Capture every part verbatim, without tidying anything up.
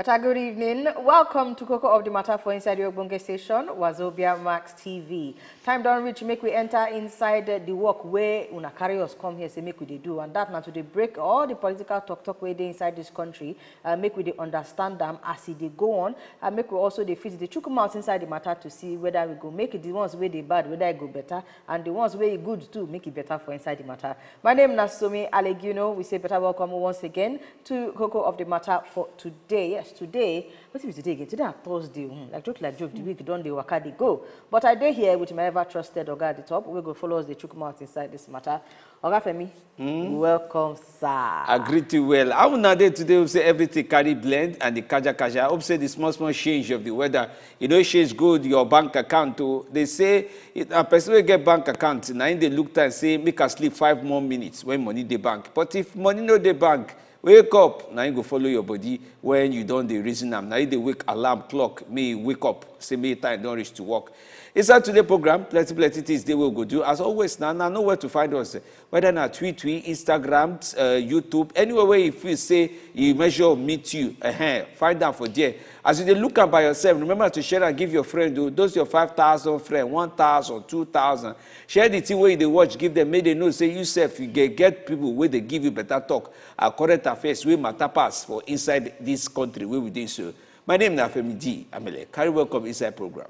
Matter, good evening. Welcome to Coco of the Matter for inside your Bonge station, Wazobia Max T V. Time don reach, make we enter inside, uh, the work where una carry us come here, say make we dey do, and that na to dey break all the political talk talk wey dey inside this country, uh, make we dey understand them as e dey go on, and make we also dey fit the chook mouth inside the matter to see whether we go make the ones wey dey bad, whether e go better, and the ones wey e good too, make e better for inside the matter. My name na Sumi Aleguno. We say better welcome once again to Coco of the Matter for today. Yes, today. What is today again? Today na Thursday. Hmm, like joke, like joke. The week don dey waka dey go. But I dey here with my ever trusted Oga at the top. We go follow us the chook mouth inside this matter. Oga Femi, welcome, sir. I greet you well. How una dey today? We say everything carry blend and the kaja kaja. I hope say the small small change of the weather, you know, change good your bank account o. They say it, a person wey get bank account, na him dey look time say make I sleep five more minutes when money dey bank. But if money no dey bank, wake up, na him go follow your body when you don dey reason am. Na him dey wake alarm clock, make e wake up, say make time don reach to work. Inside today program, plenty plenty things dey wey we go do. As always, na na know where to find us. Whether na Twitter, Instagram, uh, YouTube, anywhere where you feel say you measure meet you, uh, find am for there. As you dey look am by yourself, remember to share and give your friend o. Those your five thousand friend, one thousand, two thousand. Share the thing wey you dey watch, give them, make they know say you sef, you get, get people wey dey give you better talk and current affairs wey matter pass for inside this country wey we dey so. My name na Femi D Amele. Carry welcome inside program.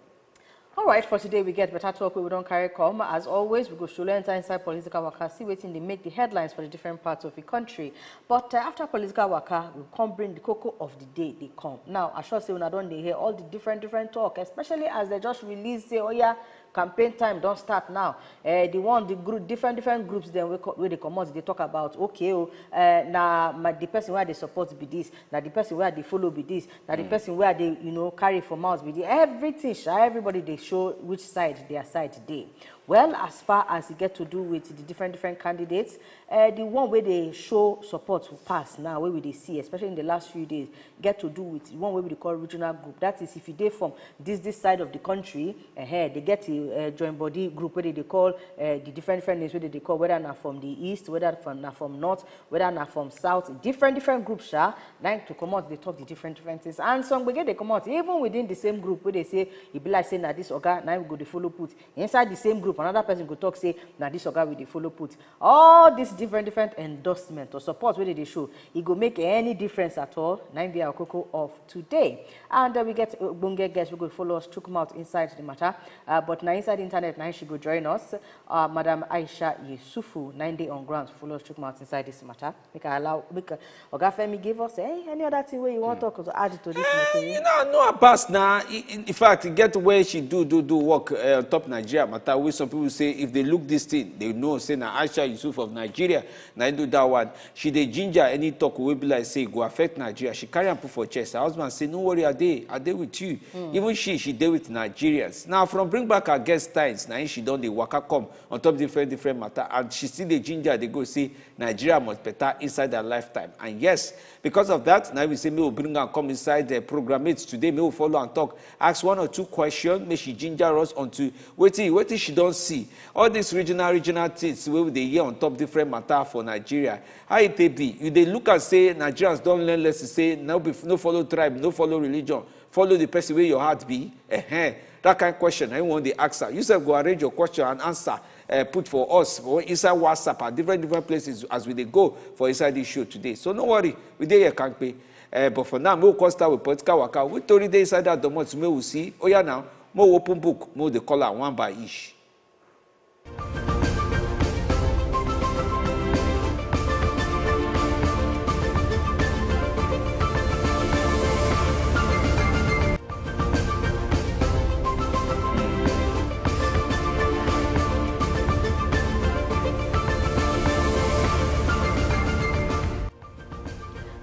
All right, for today we get better talk wey we don carry come. As always, we go surely enter inside political waka, see wetin dey make the headlines for the different parts of the country. But, uh, after political waka, we come bring the cocoa of the day dey come. Now, I sure say una don dey hear all the different different talk, especially as they just release say, oh yeah, campaign time don start now. Uh, the one, the group, different different groups dem wey co-, wey dey comot dey talk about, okay o, uh, na my, the person wey I dey support be this, na the person wey I dey follow be this, na the person wey I dey, you know, carry for mouth be this. Everything sha, everybody dey show which side their side dey. Well, as far as e get to do with the different different candidates, uh, the one wey dey show support pass now, wey we dey see, especially in the last few days, get to do with the one wey we dey call regional group. That is, if you dey from this this side of the country, uh, they get a, uh, join body group wey they dey call, uh, the different different names wey they dey call, whether na from the east, whether from, na from north, whether na from south, different different groups sha, na im to comot dey talk the different different things. And some gbege dey comot even within the same group wey dey say e be like say na this oga na im we go dey follow put. Inside the same group, another person go talk say na this oga we dey follow put. All these different different endorsement or support wey they dey show, e go make any difference at all? Na im be our cocoa of today. And, uh, we get ogbonge guests wey go follow us chook mouth inside the matter. Uh, but na inside the internet na im she go join us. Uh, Madam Aisha Yusufu, na im dey on ground to follow us chook mouth inside this matter. Make I allow, make, uh, Oga Femi give us, eh, any other thing wey you want talk to add to this matter? Eh, you know, no, Abbas na. In, in fact, e get where she do do do work, uh, on top Nigeria matter. Wey some people say if they look this thing, they know say na Aisha Yusuf of Nigeria na im do that one. She dey ginger any talk wey be like say e go affect Nigeria. She carry am put for chest. Her husband say, no worry, I dey, I dey with you. Even she, she dey with Nigerians. Now, from bring back her guest times, na im she don dey waka come on top different different matter, and she still dey ginger dey go say Nigeria must better inside her lifetime. And yes, because of that, na we say make we bring am come inside the program mate today. Make we follow and talk, ask one or two questions, make she ginger us onto wetin wetin she don see. All these regional regional things wey we dey hear on top different matter for Nigeria, how e take be? You dey look and say Nigerians don learn lesson, say no be, no follow tribe, no follow religion, follow the person wey your heart be. Ehen. That kind question, I want the answer. You sef go arrange your question and answer, uh, put for us for inside WhatsApp at different different places as we dey go for inside this show today. So no worry, we dey here kampe. Uh, but for now, make we come start with political waka. We tori dey inside that domot, make we see. Oh yeah, now, make we open book, make we dey call am one by each.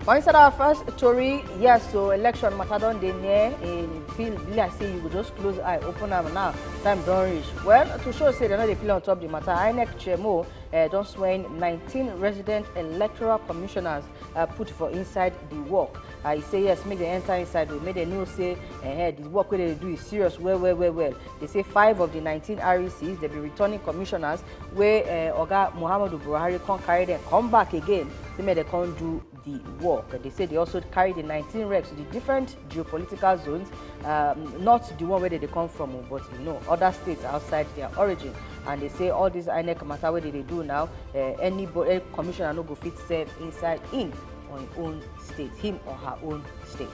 For inside our first story, yes, so election matter don dey near. E feel be like say you go just close eye, open am now, time don reach. Well, to show say dem no dey play on top the matter, INEC chairmo, eh, don swear in nineteen resident electoral commissioners, uh, put for inside the work. Uh, he say yes, make dem enter inside o, make dem know say, eh, the work wey dem dey do is serious well well well well. They say five of the nineteen R E Cs, they be returning commissioners, wey, eh, Oga Muhammadu Buhari come carry them come back again, say make dem come do the work. They say they also carry the nineteen reps to the different geopolitical zones, um, not the one where they come from, but you know, other states outside their origin. And they say all this INEC matter where they do now, uh, any, any commissioner no go fit serve inside him or his own state, him or her own state.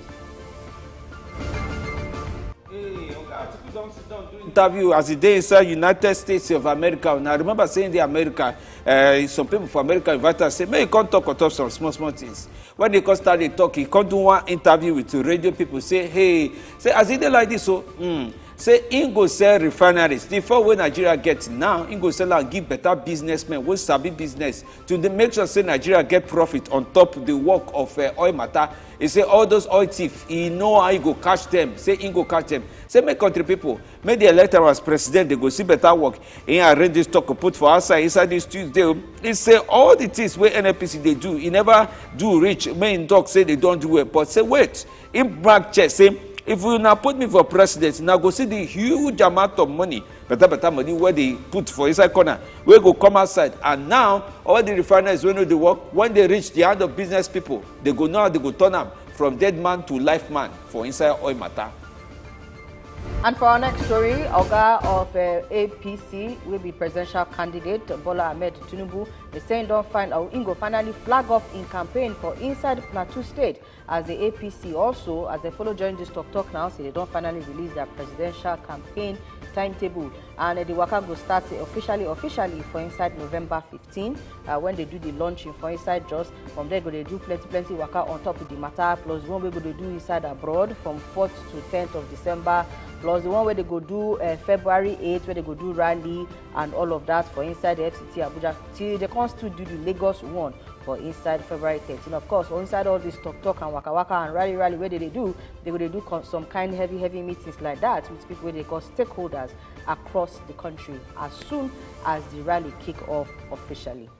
Hey, Oga Atiku don sit down do interview as he dey inside United States of America. Now remember saying the America, uh, some people for America invite us say, "May you come talk on top some small small things." When they come start dey talk, he come do one interview with the radio people. Say, "Hey," say, "As he dey like this, so mm, say he go sell refineries. The four wey Nigeria get now, he go sell and give better businessmen wey sabi business to dey make sure say Nigeria get profit on top the work of uh, oil matter." He say all those oil thief, he know how he go catch them. Say he go catch them. Say make country people, make the elect am as president, they go see better work. He arrange this talk put for outside inside this Tuesday. He say all the things wey N N P C dey do, he never do reach. Make him talk say they don't do well, but say wait, him brag chest say if you now put me for president, now go see the huge amount of money, better better money where they put for inside corner, where go come outside. And now all the refineries wey no dey work, when they reach the hand of business people, they go now they go turn am from dead man to life man for inside oil matter. And for our next story, Oga of uh, A P C will be presidential candidate Bola Ahmed Tinubu. They say he don find out he go finally flag off in campaign for inside Plateau State as the A P C also, as they follow join this talk talk now, say they don finally release their presidential campaign timetable. And uh, the waka go start uh, officially, officially for inside November fifteen, uh, when they do the launching for inside Jos. From there, go they do plenty, plenty waka on top of the matter, plus the one we go to do inside abroad from fourth to tenth of December, plus the one where they go do uh, February eighth, where they go do rally and all of that for inside the F C T Abuja. Till they come still do the Lagos one for inside February thirteen. Of course, for inside all this talk talk and waka waka and rally rally where they, they do, they go they do con- some kind heavy, heavy meetings like that with people where they call stakeholders across the country as soon as the rally kick off officially.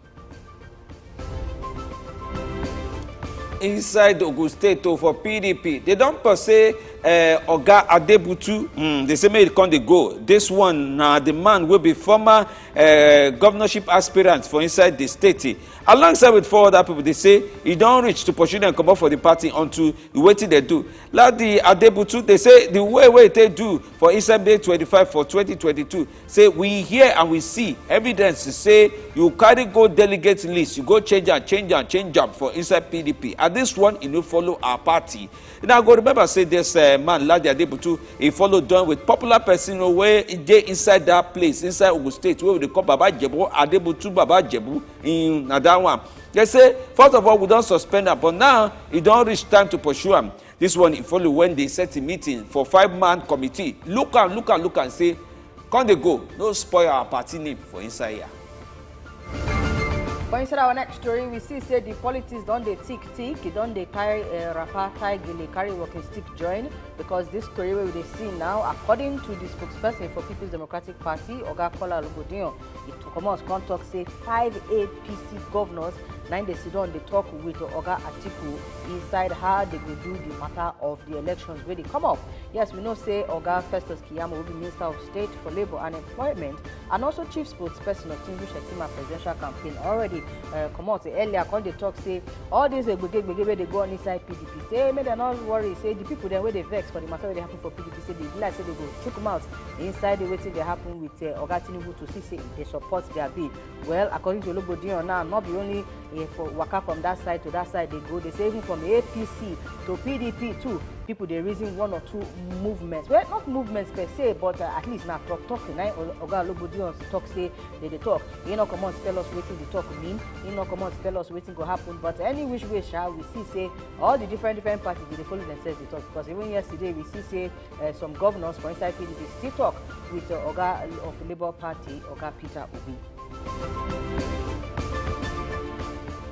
Inside Ogun State o, for P D P, they don per say uh, Oga Adebutu, mm, they say make e come dey go. This one na the man wey be former uh, governorship aspirant for inside the state. Alongside with four other people, they say e don reach to pursue them comot for the party unto the wetin they do. Ladi Adebutu, they say the way wey they do for inside May twenty-five for twenty twenty-two, say we hear and we see evidence say you carry go delegate list, you go change am, change am, change am for inside P D P. And this one, e no follow our party. Now go remember say this uh, man Ladi Adebutu, he follow down with popular person wey dey inside that place, inside Ogun State, wey we dey call Baba Jebu, Adebutu Baba Jebu, in na that one. They say first of all we don suspend am, but now e don reach time to pursue am. This one e follow when they set a meeting for five-man committee. Look am, look am, look am, say come dey go, no spoil our party name for inside here. For inside our next story, we see say the politics don dey tick tick, e don dey tie uh, wrapper, tie gele, carry walking stick join, because this story wey we dey see now, according to the spokesperson for People's Democratic Party, Oga Kola Olugodiyan, e comot come talk say five A P C governors na im dey sit down dey talk with Oga Atiku inside how they go do the matter of the elections wey dey come up. Yes, we know say Oga Festus Keyamo will be Minister of State for Labour and Employment and also Chief Spokesperson of Tinubu Shettima presidential campaign already uh, comot earlier come dey talk say all these egbege egbege wey dey go on inside P D P, say make dem no worry, say the people dem wey dey vex for the matter wey dey happen for P D P, say they be like say they go chook mouth inside the wetin dey happen with uh, Oga Tinubu to see say they support their bill. Well, according to Olugodiyan now, not be only uh, for waka from that side to that side they go, they say even from A P C to P D P too, people dey reason one or two movements. Well, not movements per se, but uh, at least na talk talk na im Oga Olugodiyan talk say they dey talk. He no comot tell us wetin the talk mean. He no comot tell us wetin go happen. But any which way sha, we see say all the different different parties dey dey follow themselves dey talk, because even yesterday we see say uh, some governors for inside P D P still talk with uh, Oga of Labour Party, Oga Peter Obi.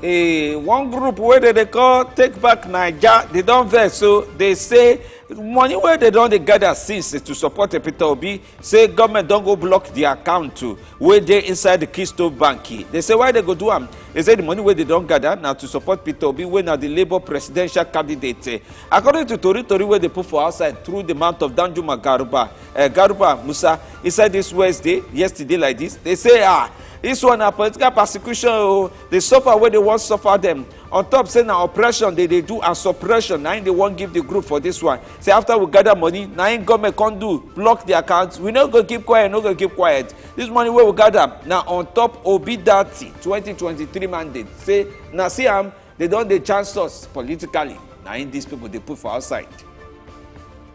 Hey, one group wey dem dey call Take Back Naija, they don vex, so they say money wey dem don dey gather since to support Peter Obi, say government don go block the account wey dey inside the Keystone Bank. They say why dem go do am? They say the money wey dem don gather na to support Peter Obi, wey na the Labour presidential candidate. According to tori tori wey dey put for outside through the mouth of Danjuma Garuba, uh, Garuba Musa, inside this Wednesday, yesterday like this, they say ah, This one na political persecution o. Dey suffer wey dey wan suffer dem. On top say na oppression dey dey do and suppression, na im dey wan give the group for this one. Say after we gather money, na im government come do, block the account. We no go keep quiet, no go keep quiet. This money wey we gather na on top Obi Dati twenty twenty-three mandate. Say na see am, they don dey chance us politically. Na im these people dey put for outside.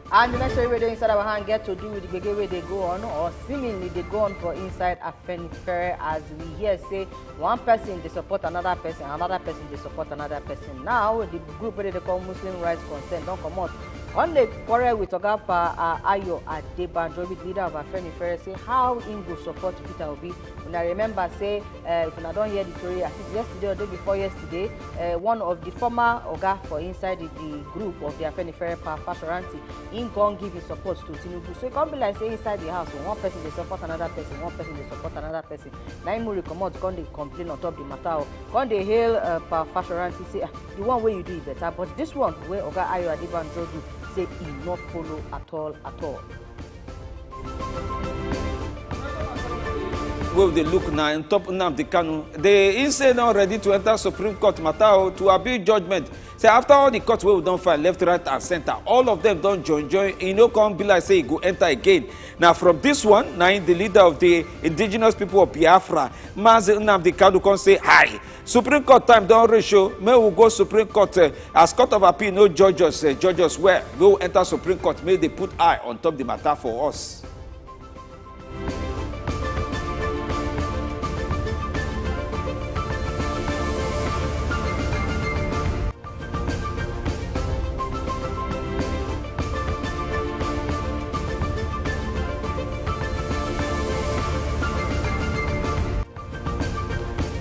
And the next story wey dey inside our hand get to do with the gbege wey dey go on, or seemingly dey go on for inside Afenifere, as we hear say one person dey support another person, another person dey support another person. Now the group wey dey call Muslim Rights Concern don comot, come dey quarrel with Oga Pa uh, Ayo Adebanjo, with leader of Afenifere, say how im go support Peter Obi. Una remember say, uh, if una don hear the story, I think yesterday or day before yesterday, uh, one of the former oga for inside the, the group of the Afenifere, Pa Fashoranti, im come give his support to Tinubu. So e come be like say inside the house, one person dey support another person, one person dey support another person. Na im Muri comot come dey complain on top the matter o. Come dey hail uh, Pa Fashoranti, say, "Ah, the one wey you do e better, but this one wey Oga Ayo Adebanjo do, say e no follow at all, at all." Wey we dey look na on top Nnamdi Kanu. Dey im say don ready to enter Supreme Court matter o, to appeal judgment. Say after all the court wey we don file left, right and center, all of them don join join. E no come be like say e go enter again. Na from this one, na im the leader of the indigenous people of Biafra, Mazi Nnamdi Kanu, come say, "Hi, Supreme Court time don reach o. Make we go Supreme Court, eh, as Court of Appeal no judge us, eh, judge us well. Make we enter Supreme Court, make they put eye on top the matter for us."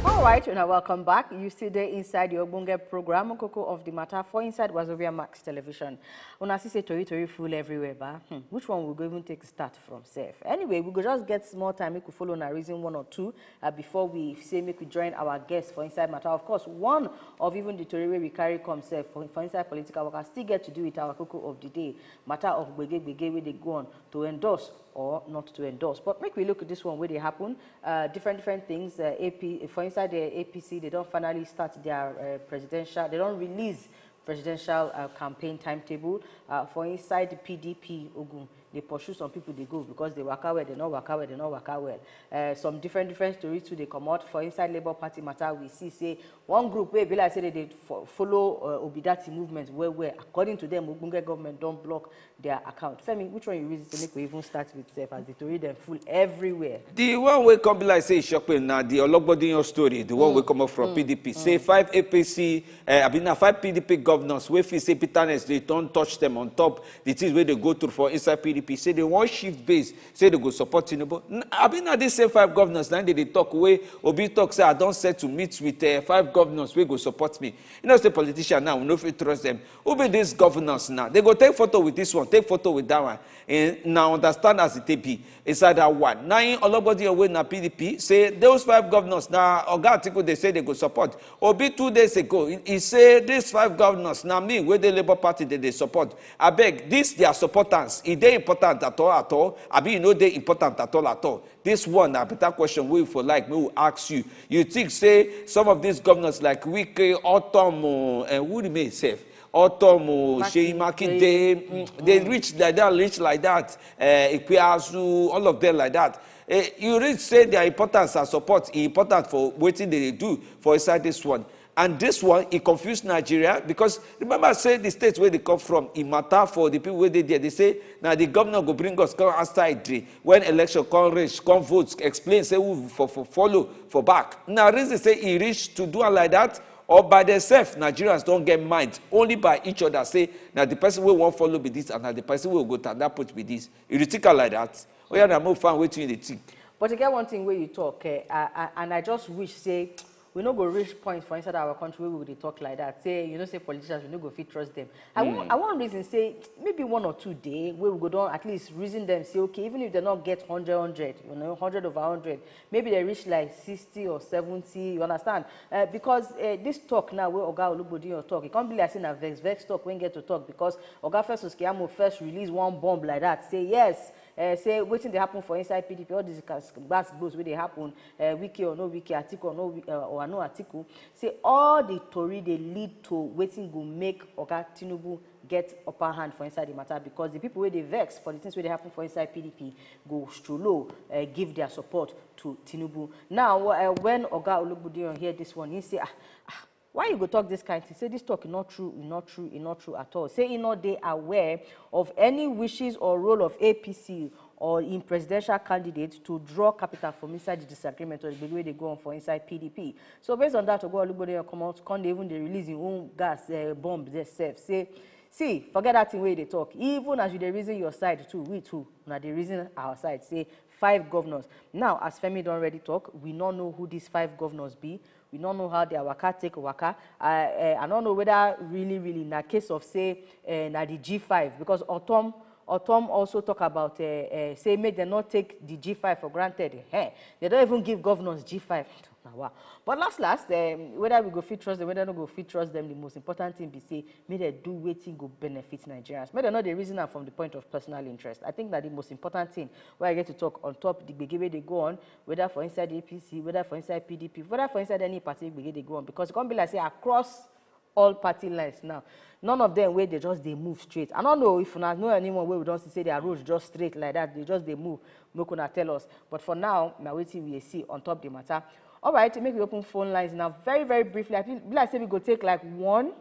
All right, una welcome back. You still dey inside the Ogbonge program, Koko of the Matter, for inside Wazobia Max Television. Una see say tori tori full everywhere, ba? Hmm, which one we go even take start from sef? Anyway, we go just get small time, make we follow una reason one or two uh, before we say make we join our guests for inside matter. Of course, one of even the tori wey we carry come sef for, for inside political waka still get to do with our Koko of the day, matter of gbege gbege wey dey go on, to endorse or not to endorse. But make we look at this one wey dey happen. Uh, different different things. Uh, A P, for inside the A P C, they don finally start their uh, presidential. They don release presidential uh, campaign timetable. Uh, for inside the P D P, Ogun, they pursue some people, they go because they waka well, they no waka well, they no waka well. Uh, some different different stories too dey comot. For inside Labour Party matter, we see say one group wey be like say they dey fo- follow uh, Obi Dati movement well well. According to them, Ogbonge government don block their account. Femi, which one you reason say make we even start with sef, as the tori dem full everywhere? The one wey come be like say e shock me na the Ologbondiyan story, the one wey come up from P D P. Say five A P C, eh, I mean, na five P D P governors wey feel say bitterness dey don touch them on top the things wey dey go through for inside P D P. Say they wan shift base, say they go support Tinubu. N- I mean, na these same five governors na dey dey talk wey Obi talk say, "I don set to meet with eh, five governors wey go support me." You know say politician now, we no fit trust them. Who be these governors now? They go take photo with this one, take photo with that one. And now understand as it take be inside that one. Now in Ologbondiyan wey na P D P say those five governors na Oga Atiku dey say they go support. Obi two days ago, he, he say these five governors na me wey dey Labour Party dey dey support. Abeg, this their supportance, e dey important at all at all? Abi e no dey important at all at all? This one na better question wey we for like make we ask you. You think say some of these governors like Wike, Otom, and who remain sef? Otom, Seyi Makinde, mm, they reach like that, reach like that. Uh, Ikpeazu, all of them like that. Eh, you reach say their importance and support e important for wetin they dey do for inside this one. And this one, e confuse Nigeria because remember say the state wey they come from, e matter for the people wey dey there. They say na the governor go bring us come outside the, when election come reach, come vote, explain say who for, for follow for back. Na reason say e reach to do am like that, or by themselves Nigerians don get mind only by each other say na the person wey wan follow be this and na the person wey go tanda put be this. You dey think am like that? Oya na make we find wetin you dey think. But e get one thing wey you talk, eh, I, I, and I just wish say we no go reach point for inside our country wey we dey talk like that. Say you know say politicians, we no go fit trust them. I wan I wan reason say maybe one or two day wey we go don at least reason them say, okay, even if they no get hundred hundred, you know, hundred over hundred, maybe they reach like sixty or seventy. You understand? Uh, because uh, this talk now wey Oga Olugbodiyan talk, e come be like say na vex vex talk wey get to talk because Oga Festus Keyamo first release one bomb like that, say yes, Uh, say wetin dey happen for inside P D P, all these gbas gbos wey dey happen, uh, Wike or no Wike, Atiku or no Wi- uh, or no Atiku, say all the tori dey lead to wetin go make Oga Tinubu get upper hand for inside the matter, because the people wey dey vex for the things wey dey happen for inside P D P go strollo, uh, give their support to Tinubu. Now, uh, when Oga Olugbudiyan hear this one, he say, ah, ah, why you go talk this kind thing? Say this talk is not true, is not true, is not true at all. Say he not dey aware of any wishes or role of A P C or in presidential candidate to draw capital from inside the disagreement or the gbege wey dey go on for inside P D P. So based on that, Oga Olugbudiyan come out, come dey even dey release him own gas, uh, bomb dey sef. Say, see, forget that thing wey you dey talk. Even as you dey reason your side too, we too, una dey reason our side. Say five governors. Now, as Femi don already talk, we no know who these five governors be. We no know how their waka take waka. I, uh, I no know whether really, really na case of say, uh, na the G five, because Otom Otom also talk about, uh, uh, say make dem not take the G five for granted. Eh, they don't even give governors G five. Na wa. But last, last, um, whether we go fit trust them, whether no go fit trust them, the most important thing be say make they do wetin go benefit Nigerians. Make they not the reason am from the point of personal interest. I think that the most important thing where I get to talk on top the gbege wey dey go on, whether for inside A P C, whether for inside P D P, whether for inside any party gbege dey go on, because e come be like say across all party lines now, none of them wey dey just dey move straight. I don't know if una know anyone wey we don see say their road just straight like that, they just dey move. Make una tell us. But for now, na wetin we dey see on top the matter. All right, make we open phone lines now very, very briefly. I think be like say we go take like one,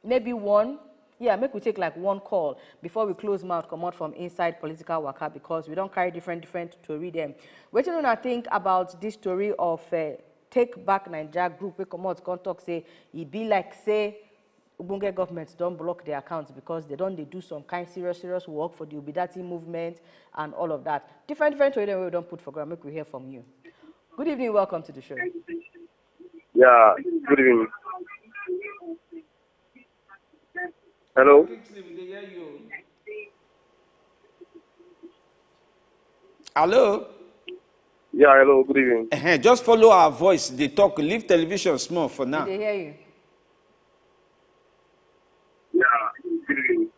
maybe one. Yeah, make we take like one call before we close mouth comot from inside political waka, because we don carry different, different tori dem. Wetin una think about this story of, uh, Take Back Naija group wey comot come talk say e be like say ogbonge government don block their accounts because they don dey do some kind serious, serious work for the Obidati movement and all of that? Different, different tori dem wey we don put for ground. Make we hear from you. Good evening, welcome to the show. Yeah, good evening. Hello? Hello? Yeah, hello, good evening. Uh-huh. Just follow our voice. They talk. Leave television small for now. They hear you. Yeah, good evening.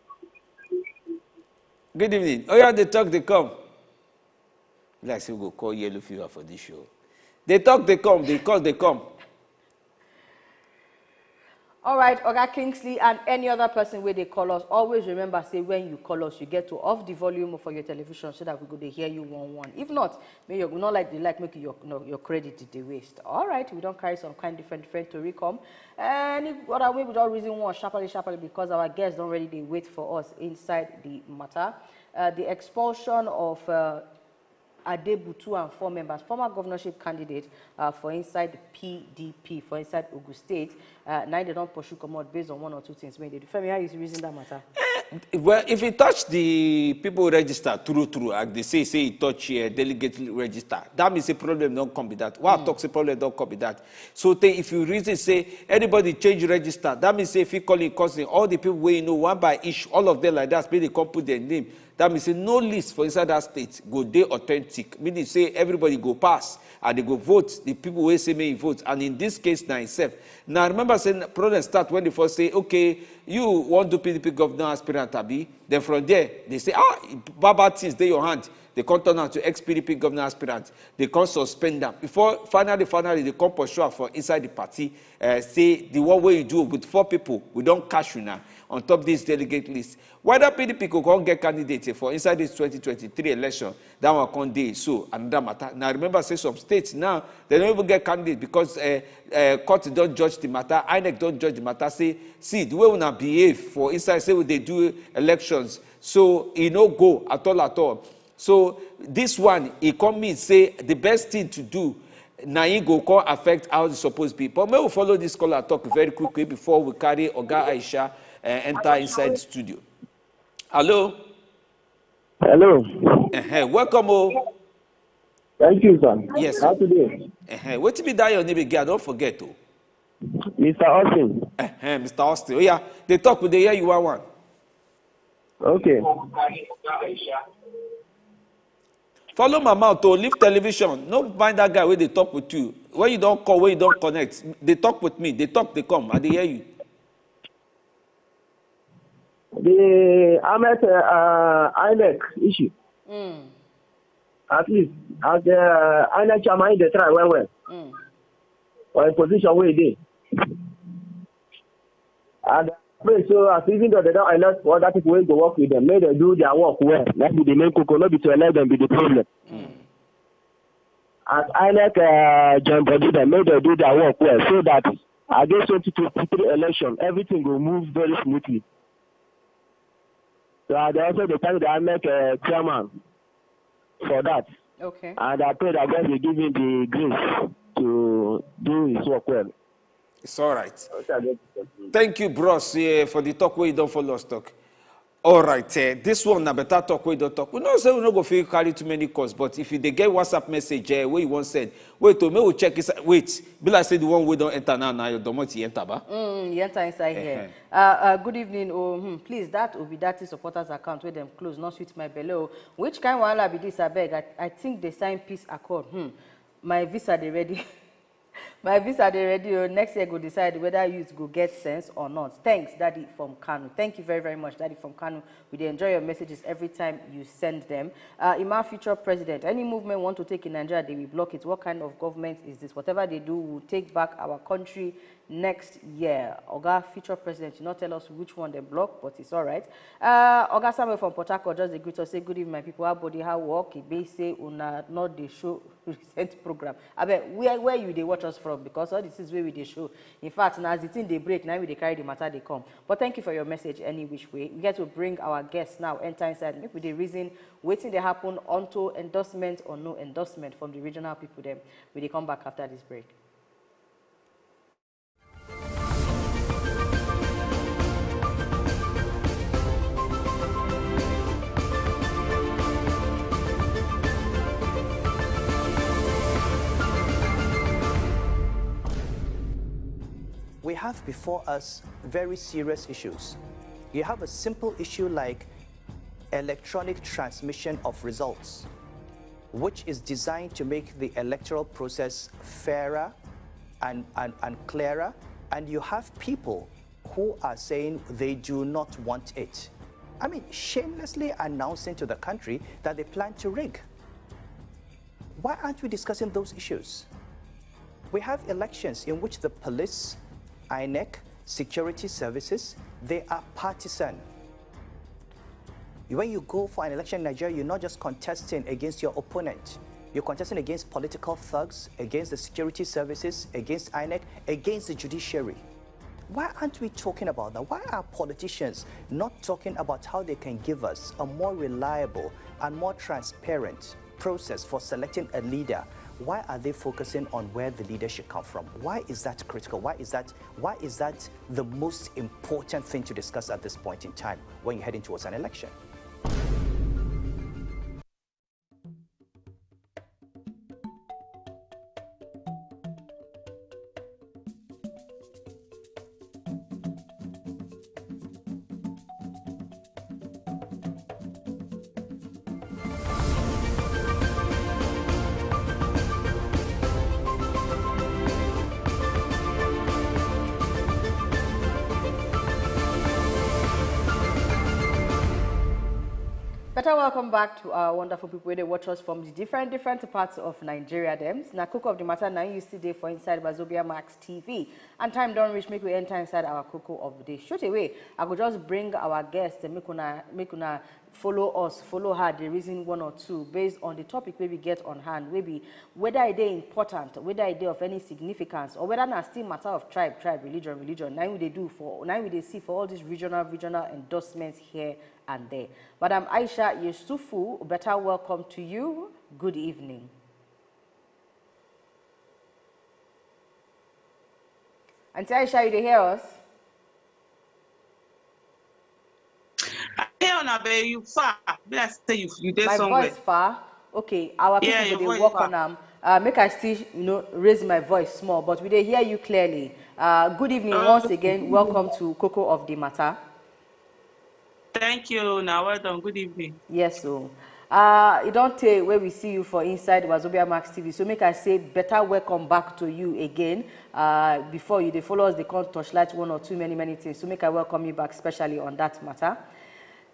Good evening. Oh, yeah, they talk, they come. Like say we go call yellow fever for this show. They talk, they come. They call, they come. All right, Oga Kingsley and any other person where they call us, always remember say when you call us, you get to off the volume for your television so that we go dey hear you one one. If not, may you not like the like make your no, your credit dey waste. All right, we don't carry some kind different different to recom. Any other way we don't reason one sharply sharply because our guests don't really dey wait for us inside the matter. Uh, the expulsion of uh, Adebutu and four members, former governorship candidate uh, for inside the P D P, for inside Ogun State. Uh, now they don't pursue come out based on one or two things. When they do. Femi, how you reason that matter? Well, if you touch the people register through through, like they say, say you touch uh, delegate register, that means a problem don't come with that. What mm. Talks a problem don't come with that. So they, if you reason say anybody change register, that means say if you call in cousin, all the people where you know one by each, all of them like that, they come put their name. That means say no list for inside that state go dey authentic. Meaning say everybody go pass and they go vote the people wey say make you vote. And in this case, na himself. Now remember say problem start when they first say, okay, you want to P D P governor aspirant, abi? Then from there, they say, ah, baba things dey your hand. They come turn am to ex-P D P governor aspirant. They come suspend am. Before finally, finally, they come pursue am for inside the party. Uh, say the one way you do with four people, we don't cash you now on top this delegate list. Whether P D P go come get candidate for inside this twenty twenty-three election, that one come dey so another matter. Now remember say some states now they don't even get candidate because uh, uh, court don't judge the matter, inec don't judge the matter. Say see the way una behave for inside say we dey do elections, so e no go at all at all. So this one e come mean say the best thing to do na e go come affect how e suppose be. But make we follow this caller talk very quickly before we carry oga aisha uh, enter inside studio. Hello. Hello. Uh-huh. Welcome o. Thank you, sir. Yes. How today? Uh-huh. Wetin be that your name again? I don't forget o. Mister Austin. Uh-huh. Mister Austin. Oh yeah. They talk with the hear you one one. Okay. Follow my mouth to leave television. No mind that guy where they talk with you. When you don't call, when you don't connect, they talk with me. They talk, they come. I dey hear you. The Ahmed uh, INEC issue. Mm. At least, as the uh, I N E C chairman, he dey try well well. Mm. For a position where he dey. And I pray so as even though they don't elect other people wey go work with them, make they do their work well. That be the main koko, no be to elect them be the problem. Mm. As I N E C uh, join body them, make they do their work well so that against twenty twenty-three election, everything will move very smoothly. So I dey also dey thank the I N E C uh, chairman for that. Okay. And I pray that God will give him the grace to do his work well. It's all right. Thank you, bros, eh, for the talk where you don't follow us talk. All right, eh, this one na better talk where you don't talk. We know say we no go feel carry too many calls, but if you dey get WhatsApp message eh, where you want send, wait to me we check inside. Wait, be like say the one we don't enter now, now your domot you enter ba. Mm, you enter inside here. Uh, uh, good evening. Oh, hmm, please, that Obidati supporters account where them close, not sweet my belly. Oh. Which kind wahala be this? I beg. I, I think they sign peace accord. Hmm. My visa they ready. My visa dey ready o. Next year go decide whether youth go get sense or not. Thanks, Daddy from Kano. Thank you very, very much, Daddy from Kano. We dey enjoy your messages every time you send them. Uh, Ima, future president, any movement want to take in Nigeria, they will block it. What kind of government is this? Whatever they do, will take back our country next year. Oga, future president, you not tell us which one they block, but it's all right. Uh, Oga Samuel from Port Harcourt just dey greet us, say, "Good evening, my people. How body, how work?" It may say, "Una not dey show recent program." Abeg, where where you dey watch us from? Because all the things wey we dey show, in fact, na as the thing dey break, na we dey carry the matter dey come. But thank you for your message any which way. We get to bring our guests now enter inside. Make we dey reason wetin dey happen unto endorsement or no endorsement from the regional people dem. We dey come back after this break. We have before us very serious issues. You have a simple issue like electronic transmission of results, which is designed to make the electoral process fairer and, and, and clearer. And you have people who are saying they do not want it. I mean, shamelessly announcing to the country that they plan to rig. Why aren't we discussing those issues? We have elections in which the police, INEC, security services, they are partisan. When you go for an election in Nigeria, you're not just contesting against your opponent. You're contesting against political thugs, against the security services, against INEC, against the judiciary. Why aren't we talking about that? Why are politicians not talking about how they can give us a more reliable and more transparent process for selecting a leader? Why are they focusing on where the leader should come from? Why is that critical? Why is that why is that the most important thing to discuss at this point in time when you're heading towards an election? Better welcome back to our wonderful people wey dey watch us from the different different parts of Nigeria. Dem na cook of the matter na you still dey for inside Wazobia Max T V, and time don reach make we enter inside our cocoa of the day. Straight away, I go just bring our guest and make una make una follow us, follow her, the reason one or two based on the topic wey we get on hand, wey be whether e dey important, whether e dey of any significance, or whether na still matter of tribe, tribe, religion, religion. Na we dey do for, na we dey see for all these regional, regional endorsements here and there. Madam Aisha Yusufu, better welcome to you. Good evening. Auntie Aisha, you dey hear us? I hear una, but you far. Be like say you, you dey my somewhere. My voice far. Okay, our people yeah, go dey work far. On am. Uh, make I still, you know, raise my voice small, but we dey hear you clearly. Uh, good evening uh, once again. Welcome to Cocoa of the Matter. Thank you. Now, well done. Good evening. Yes, so. Uh, e don tey wey we see you for inside Wazobia Max T V, so make I say better welcome back to you again. Uh, before you dey follow us, dey come torchlight one or two many many things. So make I welcome you back, specially on that matter.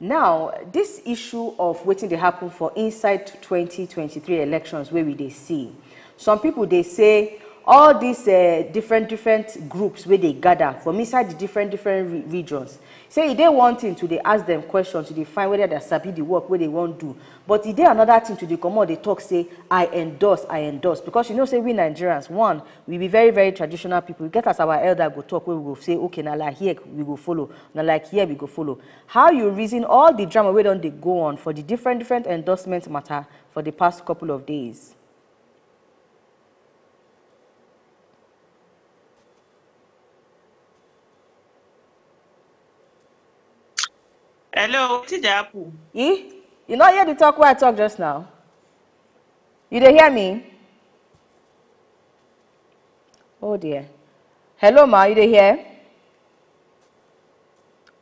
Now, this issue of wetin dey happen for inside twenty twenty-three elections wey we dey see, some people dey say all these uh, different different groups wey dey gather from inside the different different re regions, say e dey one thing to dey ask them questions, to dey find whether they sabi the work wey they wan do, but e dey another thing to dey comot dey talk say, "I endorse, I endorse," because you know say we Nigerians, one, we be very very traditional people. We get as our elder go talk, wey we go say, "Okay, na like here we go follow, na like here we go follow." How you reason all the drama wey don dey go on for the different different endorsement matter for the past couple of days? Hello, wetin dey happen? Eh? You no hear the talk wey I talk just now? You dey hear me? Oh dear. Hello ma, you dey hear?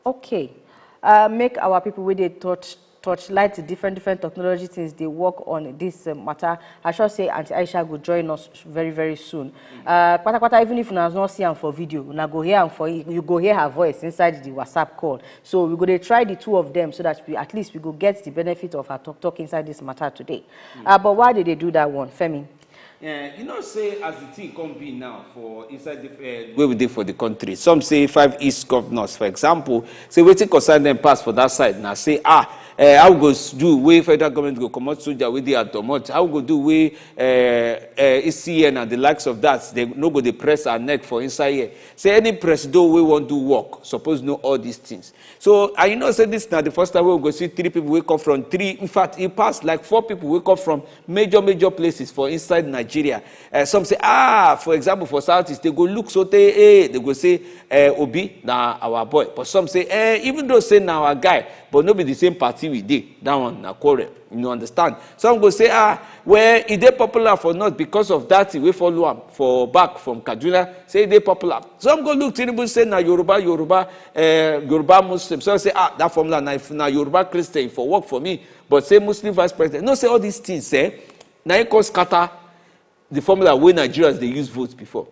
Okay. Uh, make our people wey dey touch torchlight different different technology things dey work on this uh, matter. I sure say Auntie Aisha go join us very very soon. Uh, patapata, even if una no see am for video, una go hear am for, you go hear her voice inside the WhatsApp call. So we go dey try the two of them so that we at least we go get the benefit of her talk talk inside this matter today. Uh, but why did they do that one, Femi? Eh, you know say as the thing come be now for inside the uh, wey we dey for the country, some say five east governors, for example, say wetin concern them pass for that side na say, ah, uh, how we go s- do wey federal government go comot soldier wey dey at domot, how we go do wey uh, uh, E C N and the likes of that, they no go dey press our neck for inside here. Say any presido wey wan do work suppose know all these things. So and you know say this na the first time wey we go see three people wey come from three, in fact e pass like four people wey come from major major places for inside Nigeria. Uh, some say, ah, for example, for southeast, they go look so they, eh, they go say, eh, Obi na our boy. But some say, eh, even though say na our guy, but no be the same party we dey. That one na quarrel. You know, understand? Some go say, ah, well, e dey popular for north because of that thing wey follow am for back from Kaduna. Say e dey popular. Some go look Tinubu say na Yoruba, Yoruba, uh, Yoruba Muslim. Some say, ah, that formula na, na Yoruba Christian for work for me. But say Muslim vice president. No say all these things, eh? Na e come scatter the formula wey Nigerians dey use vote before.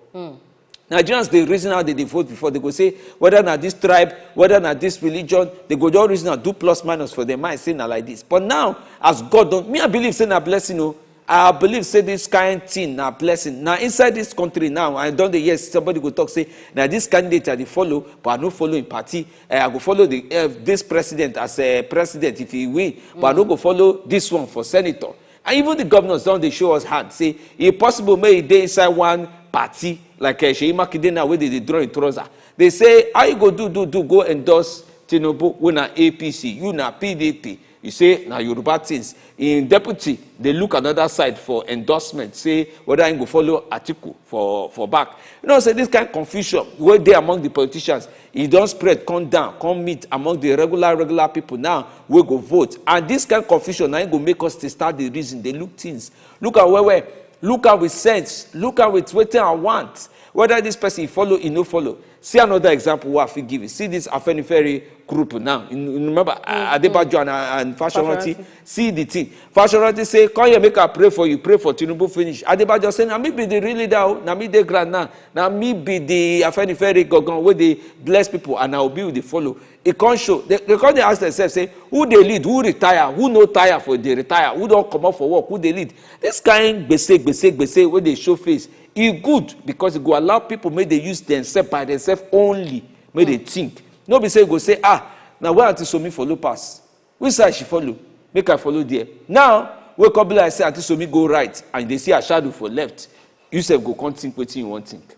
Nigerians dey reason how they dey vote before. They go say whether na this tribe, whether na this religion, they go just reason and do plus minus for their mind, say na like this. But now, as God don, me I believe say na blessing o. I believe say this kind thing na blessing. Na inside this country now, I don dey hear somebody go talk say na this candidate I dey follow, but I no follow im party. Eh, I go follow the uh, this president as a president if he win, but I no go follow this one for senator. And even the governors don dey show us hand say e possible make e dey inside one party like uh, Seyi Makinde now wey dey dey draw im trouser. They say how you go do do do go endorse Tinubu wey na A P C, you na P D P. You say na Yoruba things. Im deputy dey look another side for endorsement, say whether im go follow Atiku for for back. You know say this kind confusion wey dey among the politicians, e don spread come down come meet among the regular regular people now wey go vote, and this kind confusion na im go make us to start the reason dey look things, look am well well, look am with sense, look am with wetin I want, whether this person e follow e no follow. See another example wey I fit give you. See this Afenifere group now. You, you remember uh, Adebajo and, and Fashoranti? See the thing. Fashoranti say, come here, make I pray for you, pray for Tinubu finish. Adebajo say, na me be the real leader, oh. Na me dey ground now. Na me be the Afenifere Gogon wey dey bless people and I will be with the follow. E come show. They, they come dey ask themselves, say, who dey lead, who retire, who no tire for dey retire, who don comot for work, who dey lead? This kind gbese, gbese, gbese wey dey show face, e good because e go allow people make they use themselves by themselves only, make they think. No be say you go say, ah, na where Aunty Somi for low pass. Which side she follow? Make I follow there. Now, wey come be like say Aunty Somi go right and you dey see her shadow for left, you sef go come think wetin you wan think.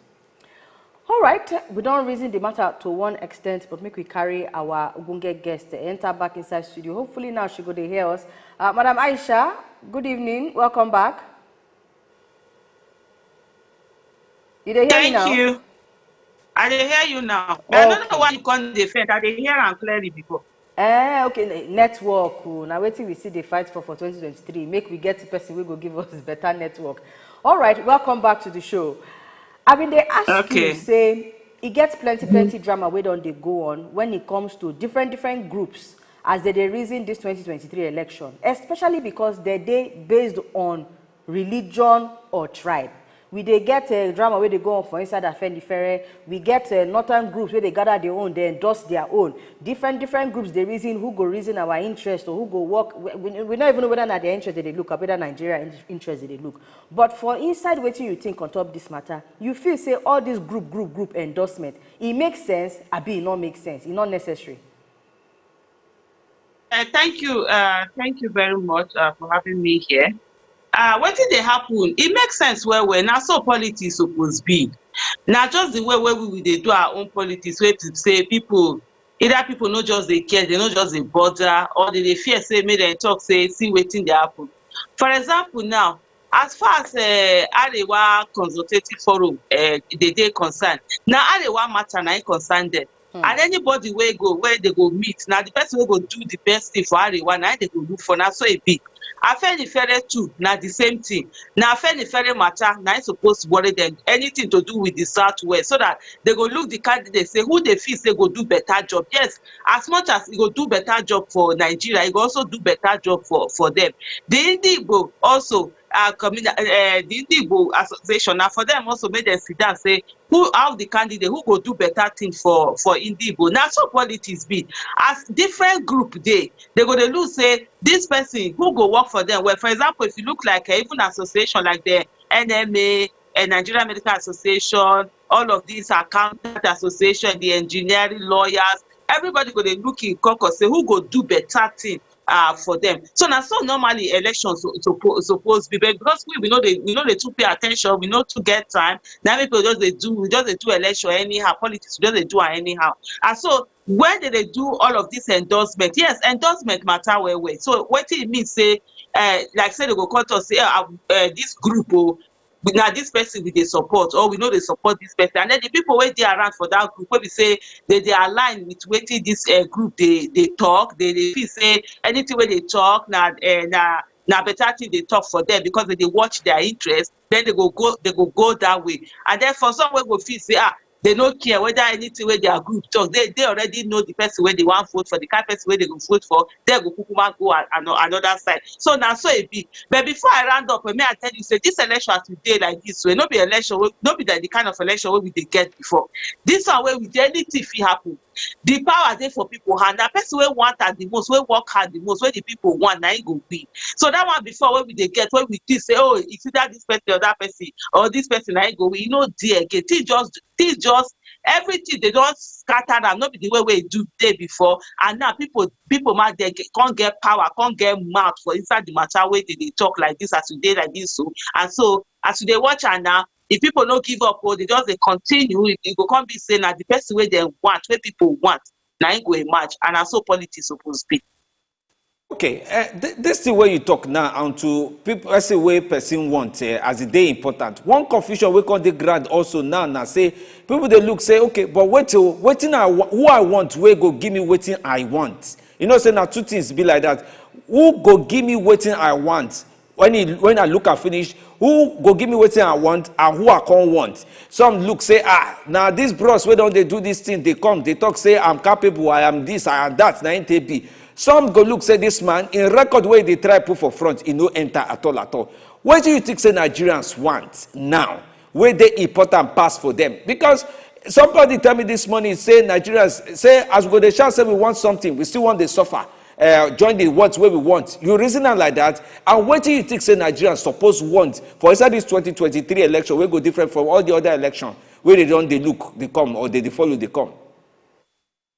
All right, we don reason the matter to one extent, but make we carry our ogbonge guest enter back inside studio. Hopefully now she go dey hear us. Uh, Madam Aisha, good evening, welcome back. You dey hear me Thank now? you. I dey hear you now. But I don't know Okay. Why you come dey faint. I dey hear am clearly before. Eh, okay, ne- network. Oh, na wetin we see dey fight for for twenty twenty-three. Make we get person wey go give us better network. All right, welcome back to the show. I been dey ask you Okay. say e get plenty plenty drama wey don dey go on when it comes to different different groups as they dey reason this twenty twenty-three election, especially because they dey based on religion or tribe. We dey get a drama wey dey go on for inside Afenifere. We get uh, northern groups wey dey gather their own, dey endorse their own. Different different groups dey reason who go reason our interest or who go work. We, we, we no even know whether na their interest dey dey look or whether Nigeria in- interest dey dey look. But for inside wetin you think on top this matter, you feel say all this group group group endorsement, e make sense abi e no make sense, e no necessary? Uh, thank you, uh, thank you very much uh, for having me here. Uh, wetin dey happen? E make sense well well. Na so politics suppose be. Na just the way wey we, we dey do our own politics, wey be say people, either people no just dey care, they no just dey bother, or they dey fear say make dem talk say see wetin dey happen. For example now, as far as uh, Arewa Consultative Forum uh, dey dey concerned, na Arewa matter na im concern dem. And anybody wey go, where they go meet, na the person wey go do the best thing for Arewa, na im they go look for. Na so e be. Afenifere too, na the same thing. Na Afenifere matter, na im suppose worry them. Anything to do with the Southwest, so that they go look the candidate, say who they feel say go do better job. Yes, as much as e go do better job for Nigeria, e go also do better job for, for them. The Indigbo also, uh, community, uh, the Indigbo Association, na for them also make them sit down, say who, how the candidate who go do better thing for for Indigbo. Na so politics be. As different group dey, they go dey look say this person who go work for them. Well, for example, if you look like uh, even association like the N M A, uh, Nigerian Medical Association, all of these accountant association, the engineering, lawyers, everybody go dey look in caucus say who go do better thing uh, for them. So na so normally elections so, so, suppose be, but because we we know they we know they too pay attention, we know to get time. Now people just they do we just they do election anyhow, politics we just they do am anyhow. And so when they, they do all of this endorsement, yes, endorsement matter well well. So what it means say, uh, like say they go come to say uh, uh, this group oh, na this person we dey support, or we no dey support this person, and then the people wey dey around for that group wey be say they dey align with wetin this uh, group dey dey talk, they dey feel say anything wey they talk na uh, na na better thing they talk for them because they dey watch their interest, then they go go they go go that way. And then for some wey go feel say ah, they no care whether anything wey their group talk, they they already know the person wey they wan vote for, the kind person wey they go vote for, they go kukuma go a- ano- another side. So na so e be. But before I round up, may I tell you say this election as we dey like this, wey no be election, wey, no be like the kind of election wey we dey get before. This one wey we dey, anything fit happen. The power dey for people hand. Na person wey want am the most, wey work hard the most, wey the people want, na him go win. So that one before wey we dey get, wey we think say oh, it's either this person or that person or this person na him go win. E no dey again. Things just things just everything they don scatter am, no be the way wey e do dey before. And now people people ma dey get- come get power, come get mouth for inside the matter wey they dey talk like this as we dey like this so. And so as you dey watch am now, if people no give up oh, they just dey continue, e e go come be say na the person wey dem want, wey people want, na him go emerge. And na so politics suppose be. Okay, uh, th- this thing where you talk now, and to people, I say where person want uh, as e dey important. One confusion wey come dey ground also now na say people dey look say okay, but wait till waiting I wa- who I want wey go give me waiting I want. You know say na two things be like that. Who go give me waiting I want? When he, when I look and finish, who go give me waiting I want and who I can't want? Some look say ah, now these bros wey don dey do this thing, they come, they talk say I'm capable, I am this, I am that. Na him take be. Some go look say this man in record wey they try put for front, e no enter at all at all. What do you think say Nigerians want now? Where they important pass for them? Because somebody tell me this morning say Nigerians say as we go dey shout say we want something, we still want dey suffer. Uh, join the words wey we want. You reason am like that, and wetin you think say Nigerians suppose want for inside this twenty twenty-three election wey go different from all the other election wey they don dey look dey come or they dey follow dey come?